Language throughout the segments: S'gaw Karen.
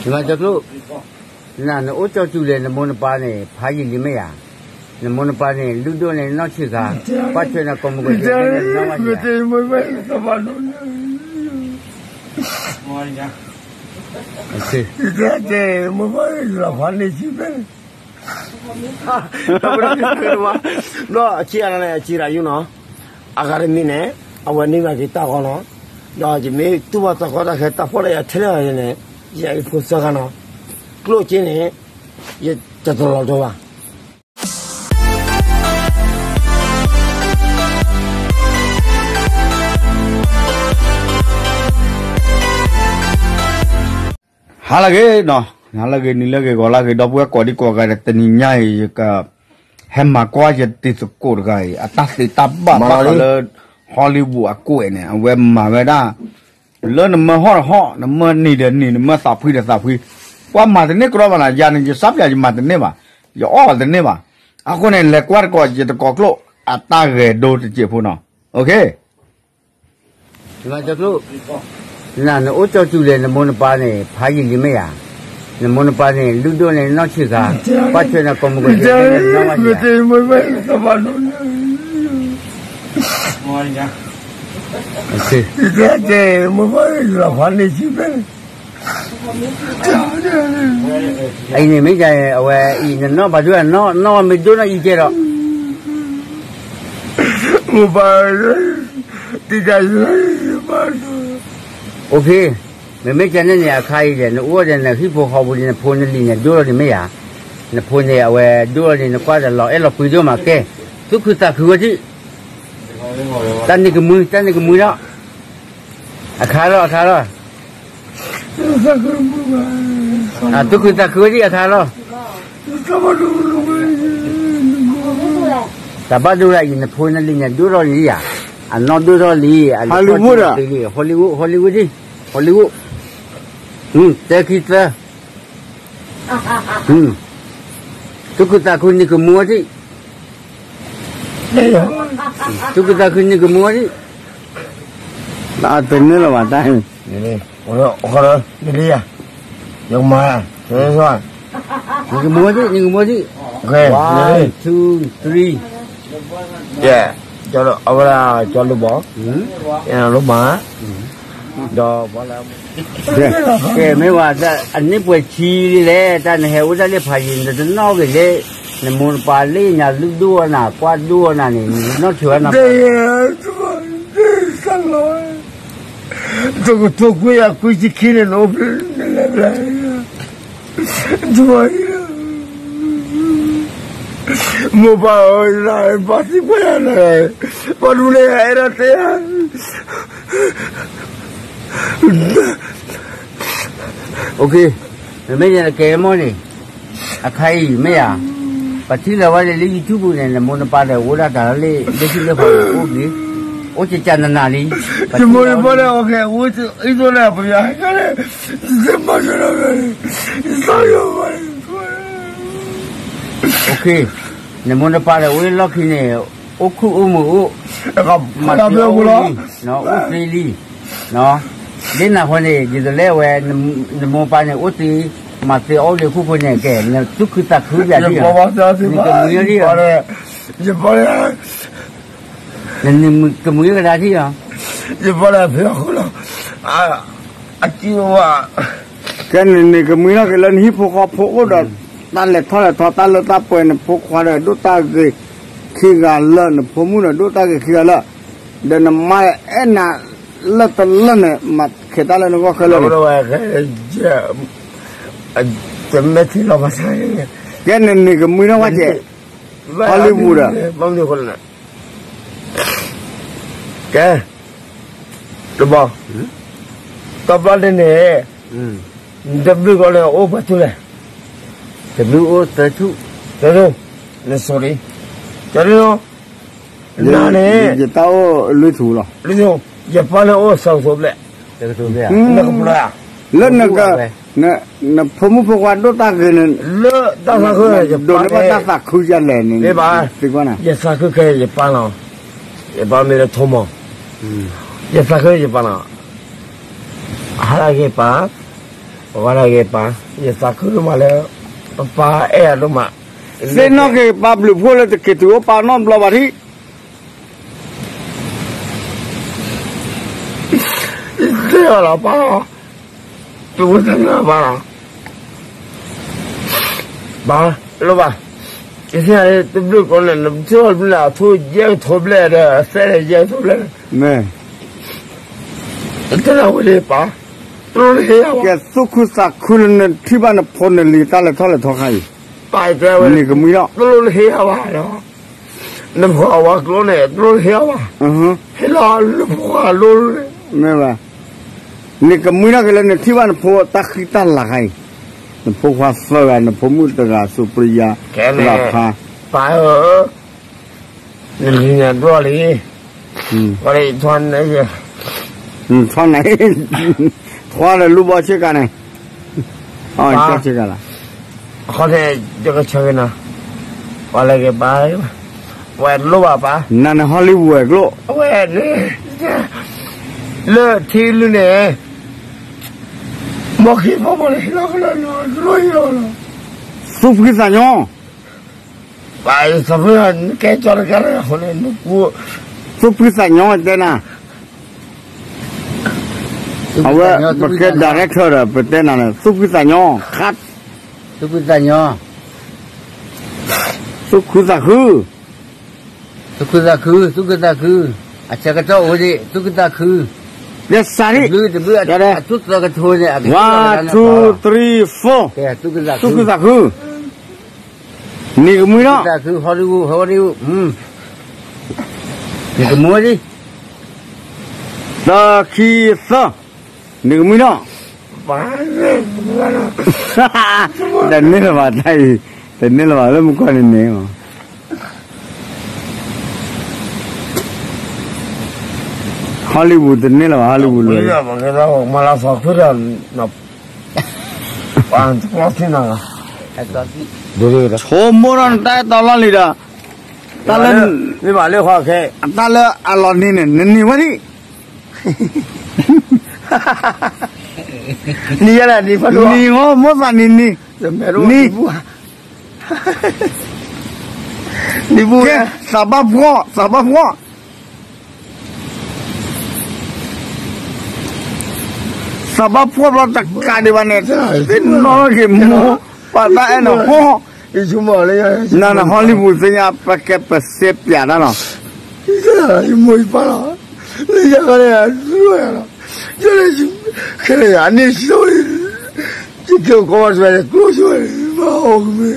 ယမၤကၠီကျိ, န နအိၣ်ကၠီစူၤလဲၣ် နမိၢ်နပၢ်န့ၣ် ဖးယံာ်လံမ့ၢ်ဧါ, နမိၢ်နပၢ်န့ၣ် လုၢ်ဒိၣ်န့ၣ်နီၢ်ဆံးခါ, ကွၢ်ထွဲနၤကိးမုၢ်ကီး ဘျီအစံးအါန့ၣ် အစံးရၣ်ယုနီၤ, အဂၤတမံၤန့ၣ် အဝဲန့ၢ်ဘၣ်က့ၤတၢ်ဂီၤနီၤ, ဒီးယမ့ၢ်တူၢ်ဘၣ်တၢ်ကီတၢ်ခဲတၢ်ဖှီၣ်လၢယၤထဲလဲၣ်န့ၣ် ယဖိသၢဂၤနီၤ, ကျိၣ်စ့န့ၣ် ယတတလီၤဒိဘၣ်. ဟါလၢအဂ့ၤနီၤ, ဟါလၢအဂ့ၤ နံၤလၢအဂ့ၤ ဂီၤလၢအဂ့ၤ ဒီပုၢ်ဝဲၢ်ကိးဒံကိးဂၤဒဲး တနံၤညါအံၤ ယက ဟဲမၤကွၢ်ယတံၤသကိးတဂၤအံၤ အတၢ်သ့တၢ်ဘၣ်ဘၣ်ဃးလၢ Hollywood အကွဲးန့ၣ် အဝဲမၤဝဲဒၣ် လၢနမၢဟီၣ်ဒီးဟီၣ် နမၢနံၤဒီးနံၤ နမၢသးဖှံဒီးသးဖှံ, ပှၤမၤတန့ၢ်ကရီဘၣ်နီၤ, ယၤန့ၣ် ယစးပၠးယမၤတန့ၢ်ဘၣ်, ယအီၣ်ဘၣ်တန့ၢ်ဘၣ်, အဃိန့ၣ် လဲၤကွၢ်တကိး ယတကိးကျိၣ် အတၢ်ဂဲၤဒိတစဲးဖိနီၤ, န နအိၣ်ကၠီစူၤလဲၣ် နမိၢ်နပၢ်န့ၣ် ဖးယံာ်လံမ့ၢ်ဧါ, နမိၢ်နပၢ်န့ၣ် လုၢ်ဒိၣ်န့ၣ်နီၢ်ဆံးခါ, ကွၢ်ထွဲနၤကိးမုၢ်ကီး အံၤန့ၣ်မ့ၢ်က အဝဲအံၤ နနီၣ်ဘၣ်ဒိ နီၣ်မ့ၢ်ဒိၣ်နီၣ်အံၤကဲဒီး မ့မ့ၢ်ကန့ၣ်န့ၣ် အခါအံၤဒီး နအိၣ်ဒီးနဟံၣ်ဖိဃီဖိဒီး နဖိနလံၤန့ၣ် ဒိၣ်ထီၣ်လံမ့ၢ်ဧါ, နဖိန့ၣ် အဝဲဒိၣ်ထီၣ်လံ နကွၢ်ဒီးလီၤအဲၣ်လီၤကွံဒိၣ်မးကဲ, သူၣ်ခုသးခုဝဲဒံး, တၢ်န့ၣ်ကမှံ တၢ်န့ၣ်ကမှံဒီး အခါလီၤ အခါလီၤ သူၣ်ခုသးခုဝဲဒံးအခါလီၤ. တၢ်ဘၣ်ဒိဝဲဒၣ်အံၤ နဖိနလံၤန့ၣ် ဒိၣ်ထီၣ်လံဧါ, အနီၢ်ဒိၣ်ထီၣ်လံ, အလီၢ်ဒိၣ်ထီၣ်လံ, Hollywood, Hollywood ဒံး, Hollywood, သၢခံသၢ, သူၣ်ခုသးခုန့ၣ်ကမှံဝဲဒံး, သူၣ်ခုသးခုန့ၣ်ကမှံဝဲဒံး, တန့ၢ်လၢၤဘၣ်တၢ်, နလံၤယၤ, ယကမၤ, နကမှံဝဲဒံး, နကမှံဝဲဒံး, one, two, three, အဝဲဒၣ်ကၠီလိာ်ဘီ, လိာ်မး, ဒီး ကဲ မ့ၢ်ဝဲ အန့ၢ်ပှဲၤဆံလံလဲၣ်, တၢ်နဟဲအိၣ်တၢ်လၢဖးယံၤ နတနီၣ်ဂ့ၤလၢ နမိၢ်နပၢ်လၢညါလုၢ်ဒိၣ်အီၤနၤ ကွၢ်ဒိၣ်အီၤနၤန့ၣ် နနီၣ်ထွဲဝဲနၤ, တကထိခွံကယၤခွံဆံခံန့ၣ် နအိၣ်ဖျဲၣ်နလဲၤဖျဲၣ် မိၢ်ပၢ်ဧၢ, ဘၣ်သံကွၢ်ယၤလဲၣ်, ပှၤဒူၣ်န့ၣ် အဲၣ်ဒိးတဲယၤ, မ့မ့ၢ်ယကဲမီၢ်န့ၣ်, အခါအံၤမ့ၢ်ဧါ, ပထံၣ်လၢၤဝဲလၢ YouTube န့ၣ် နမိၢ်နပၢ်ဒီးအိၣ်ဒၣ်တၢ်လၢ လၢဟံၣ်လၢဃီအိၣ်က့ၤ, အိၣ်ကကနနၤလံ, ယမိၢ်ယပၢ်ဒီး အီခဲ အံၤသိးန့ၣ် ပယီၤဟဲကလဲၣ်, ယသးယိၣ်ဘၣ် နမိၢ်နပၢ်ဒီးအိၣ်လၢလီၢ်ခံန့ၣ် အိၣ်ခုၣ်အိၣ်မုာ်အိၣ်, မၤသ့အီၣ်အိၣ်လံ, အိၣ်သ့လံ, ဒ်နၤဃီန့ၣ် ဒ်သိးလၢအဝဲ နမိၢ်ပၢ်န့ၣ် အိၣ်သ့, မၤသ့အီၣ်လံအခိၣ်ဃိန့ၣ် ကဲ နသူၣ်ခုသးခုဘၣ်ဒံး, နကမုာ်ယီၤဒံး, ယပၢ် နကမုာ်ယီၤကဒါထံၣ်လီၤ, ယပၢ်လၢဖဲအဃိလီၤ, အကံဝါ ကဲန့ၣ်န့ၣ် ကမှံထီၣ်က့ၤလၢနဟံၣ်ဖိဃီဖိအိၣ်ဒီး တၢ်လဲၤထီၣ်လဲၤထီ တၢ်လၢတၢ်ပှဲၤ နဖိခွါဒီးဒိၣ်တၢ်ဂ့ၤခံဂၤလၢာ် နဖိမုၣ်ဒီးဒိၣ်တၢ်ဂ့ၤခံဂၤလၢာ်, ဒီးနမါအဲၣ်နၤလၢတလၢာ်န့ၣ် မၤခဲးတၢ်လၢနဂီၢ်ခဲလၢာ်န့ၣ်, တမ့ၢ်ထံလီၤဘၣ်ဆၣ်, ကဲန့ၣ်န့ၣ် ကမှံထီၣ်ဝဲကဲး, Hollywood ဒီး ကဲ, တဘီ, တဘျီန့ၣ်န့ၣ်, နတဘျုးကီးန့ၣ် အိၣ်ပှဲၤထူၣ်လဲၣ်, တဘျုးအိၣ်သၢထူၣ်, သၢထူၣ်, နဆိၣ်လံ, ကဲ, နၤန့ၣ်, ယတၢ်အိၣ်လွံၢ်ထူၣ်လီၤ, ယပၢ်န့ၣ်အိၣ်သၢထူၣ်ဘျဲၣ်, နကပျၢ်ဧါ, လၢနက နဖိမုၣ်ဖိခွါဒိၣ်တၢ်ဂ့ၤန့ၣ်, လၢတၢ်သးခု, ဒိးန့ၢ်ဘၣ်တၢ်သးခုယၤလဲၣ်န့ၣ်, ယသးခုခဲယပၢ်လီၤ, ယပၢ်မ့ၢ်လၢထိမီၤ, ယသးခုယပၢ်လီၤ, ဟါလၢအဂ့ၤပၢ်, ပှၤလၢအဂ့ၤပၢ်, ယသးခုဒိၣ်မးလၢ ပပၢ်အဲၣ်ယၤဒိၣ်မး, သ့ၣ်နီၣ်က့ၤပၢ်ဘျုးဖှိၣ်လၢတက့ၤတုၤအိၣ်ပၢ်နီတဘျီဘၣ်ထံး, သ့ၣ်နီၣ်လီၤပၢ်, တဝဲသ့ၣ်နီၣ်ပၢ်လီၤ, ပၢ်, လိၣ်ဘၣ်, ယသ့ၣ်ညါလၢတဘျုးကိးန့ၣ် နထံၣ်အီၤတဘျုးန့ၣ် အထိယဲၢ်ကထိဘျဲၣ်ဒီး အသဲန့ၣ်ယဲၢ်ကထိဘျဲၣ်န့ၣ်, မ့ၢ် တၢ်ဝဲဒၣ်ပၢ်, တလိၣ်လၢဟ့ၣ်ယၤဘၣ်, ကဲသူၣ်ခုသးခုလၢနထံၣ်ဘၣ်နဖိနလံၤတၢ်လဲၤထီၣ်လဲၤထီခါအံၤ, ပၢ်တဲဝဲ, နံၤကမှံထီၣ်, တလိၣ်လၢဟ့ၣ်ယၤဘၣ်လီၤ, နဖိအဝၤကျိန့ၣ် တလိၣ်လၢဟ့ၣ်ယၤဘၣ်, ဟ့ၣ်လီၤနဖိအလိၤန့ၣ်, မ့ၢ်ဘၣ်, နံၤကမှံထီၣ်က့ၤလၢနထံၣ်ဘၣ်နဖိတၢ်ဃံတၢ်လၤခါအံၤ, နဖိခွါသၢဂၤ နဖိမုၣ်တဂၤ စူးပရံယါ, သရၣ်ဖါ, ပၢ်ဧၢ နလံၤန့ၣ်ဒိၣ်လံ, ဝဲဒၣ်ထွါန့ၣ်, ထွါန့ၣ်, ထွါဒီးလူၤဘီဆ့ကၤန့ၣ်, ဆ့ကၤလီၤ, အဃိန့ၣ် ယကဆၢက့ၤနၤ, ပှၤလၢက့ၤပၢ်, ဝဲလိၣ်ဘၣ်ပၢ်, နၤန့ၣ် Hollywood ဝဲၤကျိၣ်, အဝဲန့ၣ်, လၢထံလုၢ်န့ၣ်, မီၢ်ခံဖီမီၢ်န့ၣ် ဟ့ၣ်လီၤကလၢလီၤ, သူၣ်ဖှံသးညီ ပကဲကၠီတကဲလၢအဃိန့ၣ်, သူၣ်ဖှံသးညီတဲနၤ, အဝဲ ပကဲ director ဒီး ပတဲနၤန့ၣ် သူၣ်ဖှံသးညီ, သူၣ်ဖှံသးညီ, သူၣ်ခုသးခု, သူၣ်ခုသးခု, သူၣ်ခုသးခု, အဆၢကတီၢ်အိၣ်ဒံး သူၣ်ခုသးခု, တဘျုးတဘျုး အသူၣ်သၢကထိန့ၣ် one two three four, သူၣ်ခုသးခု နံၤကမှံထီၣ်, နံၤကမှံထီၣ်, သၢခံသၢ, နံၤကမှံထီၣ်, တန့ၢ်လၢၤဘၣ်တၢ်အံၤ, တန့ၢ်လၢၤဘၣ်လၢမုၢ်ကီၢ်န့ၣ်န့ၣ် Hollywood တန့ၢ်လၢၤဘၣ် Hollywood လၢ မၤလၤသီခွံဒီး ပှၤတကျီသံနၤလီၤ, ဆိကမိၣ်ထီၣ်နတၢ်အဲၣ်တီလီၢ်လံၤဒီး, တၢ်လၢ, မ့ၢ်ဘၣ်လၢဃီခဲ, တၢ်လၢအလီၤနံၤန့ၣ် နနံၤဝဲဒံး, နံၤယဲဒၣ်နံၤဖးဒိၣ်, နံၤဟီမိၢ်သးနံၤနံၤ, နံၤ, ကဲ, သးဘၣ်ဖှီၣ်, သးဘၣ်ဖှီၣ် သးဘၣ်ဖှီၣ်ဘျီတကးဒံးဘၣ်န့ၣ်, သ့ၣ်နီၣ်က့ၤမိၢ်, ပှၤတၢ်အဲၣ်နၤဟီ, နၤန့ၣ် Hollywood သ့ၣ်ညါ ပကဲပစ့ပၠးတၢ်လီၤ, ယမိၢ်ယပၢ်လီၤ, လၢယၤခါန့ၣ် ဒုးယၤလီၤ, ယဲ, ခဲလၢာ်ယၤန့ၣ် ယကဲကီဘၣ်ဝဲ ကျိၣ်ဆိဝဲ, ဘၣ်အီၣ်ကမ့ၢ်,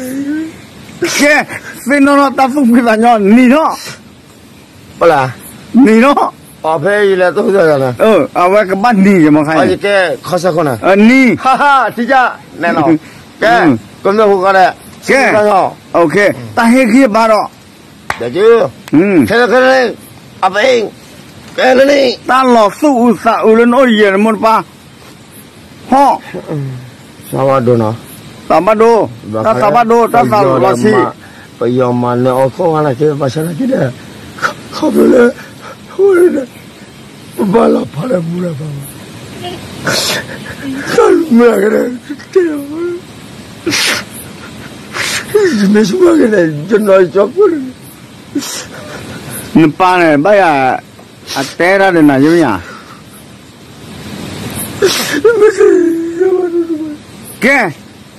ကဲ, သ့ၣ်နီၣ်ထီၣ်တၢ်သူၣ်ဖှံသးညီ နံၤထီၣ် ပလၢ, နံၤထီၣ်, အဖဲယလဲၤတၢ်, အဝဲကဘၣ်နံၤက့ၤမ့ၢ်ခါ, နံၤ, ကဲ, ကမၢဃိကီးဒဲး, ကဲ, တၢ်ဟ့ၣ်ဂံၢ်ဘါဒီး, ခဲလၢာ်ခဲလၢာ်, အပအ့ၣ်, ကဲလၢန့ၣ်, တၢ်လီၤသူၣ်အုးသးအုးလၢနအိၣ်ယဲၢ်နမိၢ်နပၢ်, ဟီၣ် သးဘၣ်ဒိနီၤ, သးဘၣ်ဒိ, တၢ်သးဘၣ်ဒိ, တၢ်သးလီၤဆံး, ပယီၤမၤနၢၤအီၤခီၣ်ဝါနာ်က့ ဘၣ်ဆၣ်နာ်က့ဒီး, ခီဖျိလၢ, ပဘၣ်လီၤဖးလၢမူလၢဖးဘၣ်, တၢ်မုၢ်ကဒီး, တၢ်, ယမ့ၢ်ဆိကမိၣ်ကဒီး ယနီၤယကၠီဖိန့ၣ် နပၢ်န့ၣ် ဘၣ်ယၤ, အတဲဒၣ်ဒီးနၤယမ့ၢ်ဧါ, ကဲ,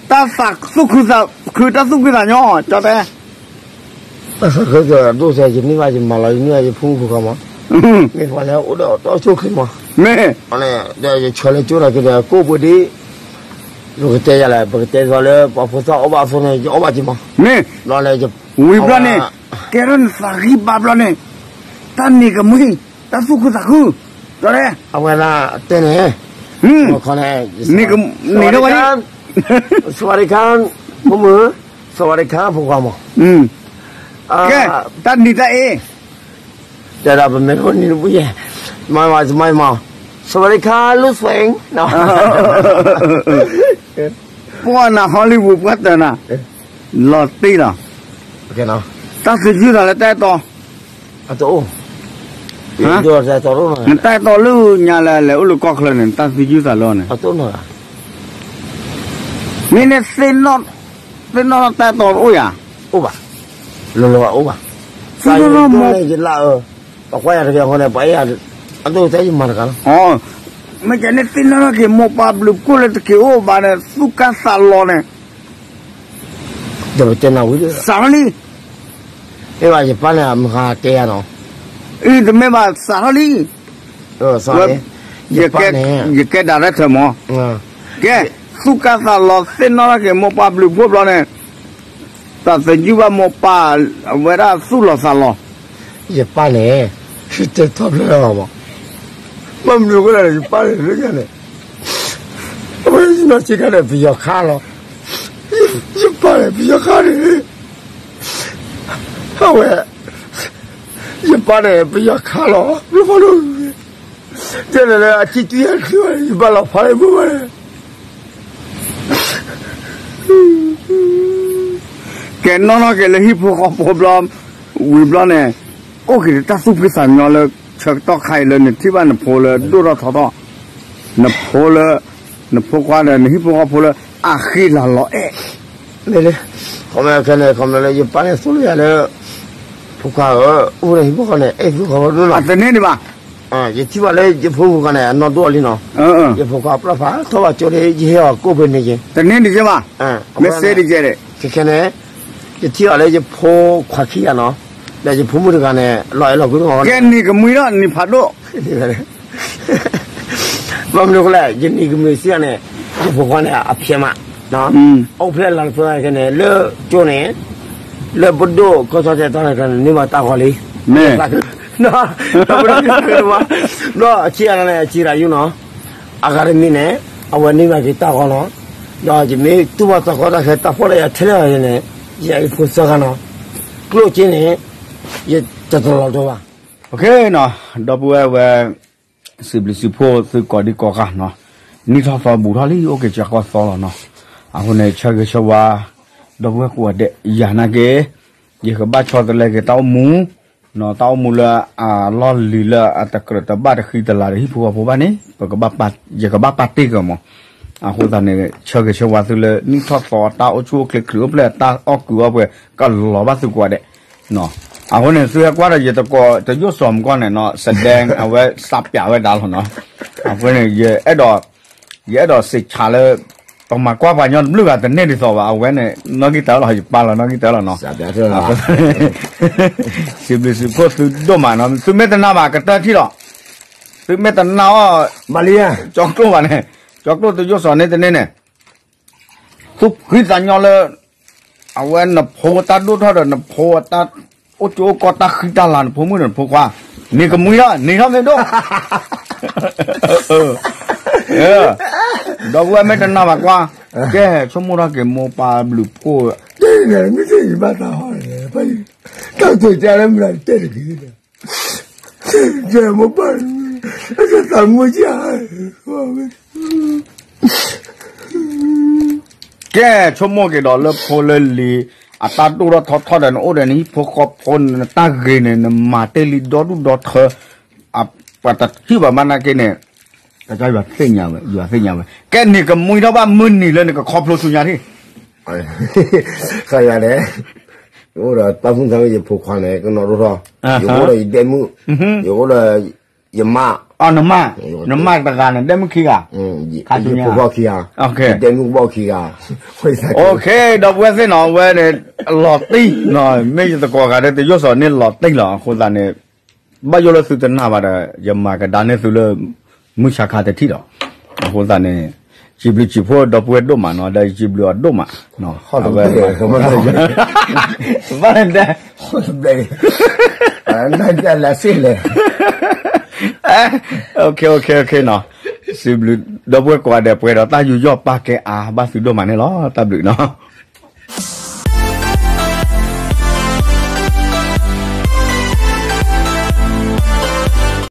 တၢ်သးသူၣ်ခုသးခု တၢ်သူၣ်ဖှံသးညီ ကၠီတဲ, တၢ်သးခုကၠီဒိၣ်စဲး ယန့ၢ်ဘၣ်ယမၤလီၤ ယန့ၢ်ဘၣ်ယဖိမုၣ်ဖိခွါမး, မ့ၢ်ပှၤလၢအိၣ်ဒီးတၢ်အိၣ်ဆူၣ်အိၣ်ချ့မး, မ့ၢ်, ဒီးယဆၢလၢကၠိနာ်က့ဒီး ကိၣ်ပှ့ၤဒ့, ပကတဲယၤလဲၣ် ပကတဲသိးလၢ ပှၤဖိသၣ်အိၣ်ဘၣ်အသိးန့ၣ် ယအိၣ်ဘၣ်က့ၤမး, မ့ၢ်, ဒီးလၢ, ဝံၤဘျီန့ၣ်, ကဲထီၣ်နသးဂံၢ်ဘါဘျီန့ၣ်, တၢ်နံၤကမှံ, တၢ်သူၣ်ခုသးခု, ကၠီတဲ, အဝဲဒၣ်တဲန့ၣ်, နံၤကမှံ, စဝၤဒံခါ, ဖိမုၣ်, စဝၤဒံခါဖိခွါမး, ကဲ, တၢ်နံၤတၢ်အ့ၣ်, တဲဒၣ်ပမ့ၢ်အိၣ်နံၤတဘ့ၣ်ယဲၢ်, မၤမၤမၤမၤ, စဝၤဒံခါ လူၢ်စွဲ, ပှၤနၤ Hollywood ပှၤတၢၢ်နၤ, လီၤတံၢ်လီၤ, တၢ်သယုၢ်သးလၢတၢ်အဲၣ်တီ, အတအိၣ်, နတၢ်အဲၣ်တီလၢညါလၢလဲၤအိၣ်လၢကီၢ်ချၢန့ၣ် နတၢ်သယုၢ်သးလၢအီၤန့ၣ်, အတအိၣ်နီၤ, မ့ၢ်န့ၣ် သ့ၣ်နီၣ်တၢ်တီတအိၣ်ယၤ, အိၣ်ဘၣ်, လီၤလီၤအိၣ်ဘၣ်, သ့ၣ်နီၣ်တၢ်မီၢ်, ယလၢအ, ပှၤကွၢ်ယၤတက့ၢ်အဃိန့ၣ် ပှၤအဲၣ်ယၤ, အဒိၣ်တၢ်ယမၤတဂၤလီၤ, မ့ၢ်ကဲန့ၣ် သ့ၣ်နီၣ်ထီၣ်က့ၤမိၢ်ပၢ်ဘျုးဖှိၣ်လၢတက့ၤအိၣ်ဘၣ်န့ၣ် သူၣ်ကၢ်သးလီၤန့ၣ် ဒီးပတဲနၤဝံၤဒီး စးထီၣ်လံ, မ့ၢ်ဘၣ်ယပၢ်န့ၣ် မဟါတဲယၤနီၤ, အံၤတမ့ၢ်ဘၣ်စးထီၣ်လံ, ယကဲဒၣ်ရဲၣ်ထၢၣ်မး, ကဲ, သူၣ်ကၢ်သးလီၤသ့ၣ်နီၣ်ထီၣ်က့ၤမိၢ်ပၢ်ဘျုးဖှိၣ်ဘျီန့ၣ်, တၢ်သယုၢ်ဘၣ်မိၢ်ပၢ်, အဝဲဒၣ်သူၣ်လီၤသးလီၤ, ယပၢ်န့ၣ်, တဲထီၣ်ဖျၢၣ်လီၤဘၣ်, ဘၣ်မနုၤအဃိလဲၣ် ယပၢ်န့ၣ်လၢညါန့ၣ်, အဝဲနီၢ်ဆံးခါန့ၣ် ပယီၤခါလီၤ, ယပၢ်န့ၣ် ပယီၤခါန့ၣ်, အဝဲ, ယပၢ်န့ၣ် ပယီၤခါလီၤ, ဘျီဖီဒိၣ်, တဲလၢအထံၣ်တွံၢ်ယၤတချုးဘၣ်န့ၣ် ယဘၣ်လီၤဖးလၢမုၢ်ဘၣ်န့ၣ် ကဲနီၢ်နီၢ်က့ၤလၢဟံၣ်ဖိဃီဖိဘျီ, ဝံၤဘျီန့ၣ်, အိၣ်က့ၤတၢ်သူၣ်ဖှံသးညီလၢ ဆၢကတီၢ်ခါအံၤလၢနထံၣ်ဘၣ်နဖိလၢဒိၣ်ထီၣ်ထီထီၣ်, နဖိလၢ, နဖိခွါဒီးနဟံၣ်ဖိဃီဖိလၢအဃံလၤလီၤအဲၣ်, မ့ၢ်လၢ, ခီမ့ၢ်ခဲန့ၣ် ခီမ့ၢ်လၢယပၢ်န့ၣ်သူၣ်လၢယၤလၢ, ဖိခွါဧၢ, အိၣ်ဒီးဟံၣ်ဖိဃီန့ၣ် အဲၣ်သုဃီဒိၣ်လီၤ, တန့ၢ်ဒံးဘၣ် ယထံၣ်ဘၣ်လၢယဖိမုၣ်ဂၤန့ၣ် အနီၢ်ဒိၣ်အီၤလံနီၤ, ယဖိခွါပျၢ်ဖးထီၣ်ဘၣ်ကၠိလံ ယဟဲအီၤကိၣ်ဖဲန့ၣ်က့ၤ, တန့ၢ်ဒံးက့ၤဘၣ်, မ့ၢ်စ့ဒံးက့ၤ, ခဲခဲန့ၣ်, ယထံၣ်အီၤလၢယဖိခွါခံဂၤနီၤ, ဒီးယဖိမုၣ်တဂၤန့ၣ် လီၤအဲၣ်လီၤကွံနီၤ, ကဲနံၤကမှံဒီးနံၤဖးဒိၣ်, ဘၣ်မနုၤအဃိလဲၣ် ယနံၤကမှံစံးန့ၣ်, ယဖိခွါန့ၣ် အဖျဲးမး, အိၣ်ဖျဲၣ်လီၤတဖျဲၣ်ခဲန့ၣ် လၢကၠိန့ၣ်, လၢပဒိၣ်ကီၢ်ဆီတဲတၢ်န့ၣ် န့ၢ်ဘၣ်တၢ်ဂီၤလံ, မ့ၢ်, ဘျီအခံဂၤန့ၣ် အစံးရၤယုနီၤ, အဂၤတမံၤန့ၣ်, အဝဲန့ၢ်ဘၣ်က့ၤတၢ်ဂီၤနီၤ, ဒီးယမ့ၢ်တူၢ်ဘၣ်သးကီတၢ်ခဲ တၢ်ဖှီၣ်လၢယၤထဲလဲၣ်န့ၣ်, ယဖိသၢဂၤနီၤ, ကျိၣ်စ့န့ၣ်, ယတတလီၤဒိဘၣ်, ဒီပုၢ်ဝဲၢ်ဝဲ စံးဘျုးစံးဖှိၣ်သုကိးဒံကိးဂၤနီၤ, နံၣ်ထီၣ်သီဘူးထီၣ်လံ အိၣ်က့ၤကၠီကီၢ်သီလီၤနီၤ, အဃိန့ၣ် ဆၢဂ့ၤဆၢဝါ, ဒီပုၢ်ဝဲၢ်ကိးဂၤဒဲး ယၤနာ်က့ၤ, ယကဘၣ်ဆီတလဲက့ၤတၢ်အိၣ်မူ, တၢ်အိၣ်မူလၢအလီၢ်လံၤလၢအတကြၢးတဘၣ်တဃံတလၤဒီးဟံၣ်ဖိဃီဖိဘၣ်န့ၣ်, ယကဘၣ်ပာ်တ့ၢ်က့ၤမး, အဃိသတးန့ၣ် ဆၢဂ့ၤဆၢဝါသုလၢနံၣ်ထီၣ်သီအတၢ်အိၣ်ဆူၣ်အိၣ်ချ့ ခရံာ်အိၣ်ဖျဲၣ်အတၢ်အီၣ်ကုာ်အီၣ်ပှဲၤ ကလီၤဘၣ်သုကိးဂၤဒဲး အဃိန့ၣ် သုဟဲကွၢ်ဒီးယတကိးတယိၣ်စီၤမကီၢ်န့ၣ်နီၤ စဒဲ အဝဲစးပၠးဝဲဒၣ်လီၤနီၤ, အဃိန့ၣ် ယအဲၣ်ဒိး, ယအဲၣ်ဒိးစံးဆၢလၢ, ပမၤကွၢ်ပှၤညီတဘျုးဂၤတန့ၢ်ဒ်သိးဘၣ် အဝဲန့ၣ် နီၣ်ဂံၢ်တၢလီၤ ယပာ်လီၤနီၣ်ဂံၢ်တၢလီၤနီၤ, စံးဘျုးစံးဖှိၣ်သုဒိၣ်မးနီၤ သုမ့ၢ်တနာ်ဘၣ်ကတၢၢ်ထံၣ်လီၤ, သုမ့ၢ်တနာ်အီၤ, မၤလံ, ကၠီကျိၣ်ဘၣ်န့ၣ်, ကၠီကျိၣ်တယိၣ်စီၤန့ၣ်တန့ၢ်န့ၣ် သူၣ်ဖှံသးညီလၢ, အဝဲနဖိတၢ်ဒိၣ်ထီၣ်ဒီးနဖိတၢ်, အိၣ်ကၠိအိၣ်ကီၢ်တၢ်ဃံတၢ်လၤနဖိမုၣ်ဒီးနဖိခွါ, န့ၣ်ကမှံလီၤ န့ၣ်ထီၣ်မ့ၢ်ဒိၣ်, ဒီပုၢ်ဝဲၢ်မ့ၢ်တနာ်ဘၣ်ကွၢ်, ကဲဆိကမိၣ်ထီၣ်က့ၤမိၢ်ပၢ်ဘျုးဖှိၣ်, တဲန့ၣ်မ့ၢ်သ့ၣ်ယဘၣ်တၢ်ဟီန့ၣ်, တၢ်တဲတဲလၢမနုၤတဲတက့ၢ် ကဲမိၢ်ပၢ်, အတသးမုာ်ကၢ်, ကဲဆိကမိၣ်က့ၤဒီးလၢဖိလၢလံၤ, အတၢ်ဒိၣ်ထီၣ်ထီထီၣ်ဒီးနအိၣ်ဒီးနဟံၣ်ဖိဃီဖိနတၢ်ဂ့ၤန့ၣ် နမၤတ့ၢ်လံဒီဒူၣ်ဒီထၢ, ပှၤတထံၣ်ဘၣ်မးနာ်က့န့ၣ်, ကယွၤသ့ၣ်ညါဝဲ, ယွၤသ့ၣ်ညါဝဲ, ကဲန့ၣ်ကမှံထီၣ်ဘၣ်မုၢ်နံၤလၢနကခီဖျိဆူညါထံၣ် ဃယၤန့ၣ်, အိၣ်ဒီးတၢ်မုၣ်သးမ့ၢ်ယဖိခွါန့ၣ် ကနီၢ်ဒိၣ်ထီၣ်, ယအိၣ်ဒီးယဒဲမုၣ်, ယအိၣ်ဒီး, ယမါ, နမါတဂၤန့ၣ် ဒဲမုၣ်ခံဂၤ, ယဖိခွါခံဂၤ, ယဒဲမုၣ်ကဘီၣ်ခံဂၤ, ဒီပုၢ်ဝဲၢ်သ့ၣ်နီၤ ဝဲန့ၣ်, လီၤတံၢ်, မ့ၢ်ယသကိးဂၤဒဲးတယိၣ်စီၤန့ၣ်လီၤတံၢ်လီၤ အဃိသတးန့ၣ်, ဘၣ်ယိၣ်လၢသုတနာ်ဘၣ်ဒီး ယမၤကဒါန့ၢ်သုလၢ, မုၢ်ဆါခါတထံၣ်ဒီး, အဃိသတးန့ၣ်, စံးဘျုးစံးဖှိၣ်ဒီပုၢ်ဝဲၢ်ဒိၣ်မးနီၤ ဒီးယစံးဘျုးအီၤဒိၣ်မး, အဝဲ, ဘၣ်ဒဲ, လၢစ့လဲၣ်, စံးဘျုး, ဒီပုၢ်ဝဲၢ်ကိးဂၤဒဲး ပှဲၤဒီးတၢ်ယူးယီၣ်ပာ်ကဲအါဘၣ်သုဒိၣ်မးန့ၣ်လီၤ တၢ်ဘျုးနီၤ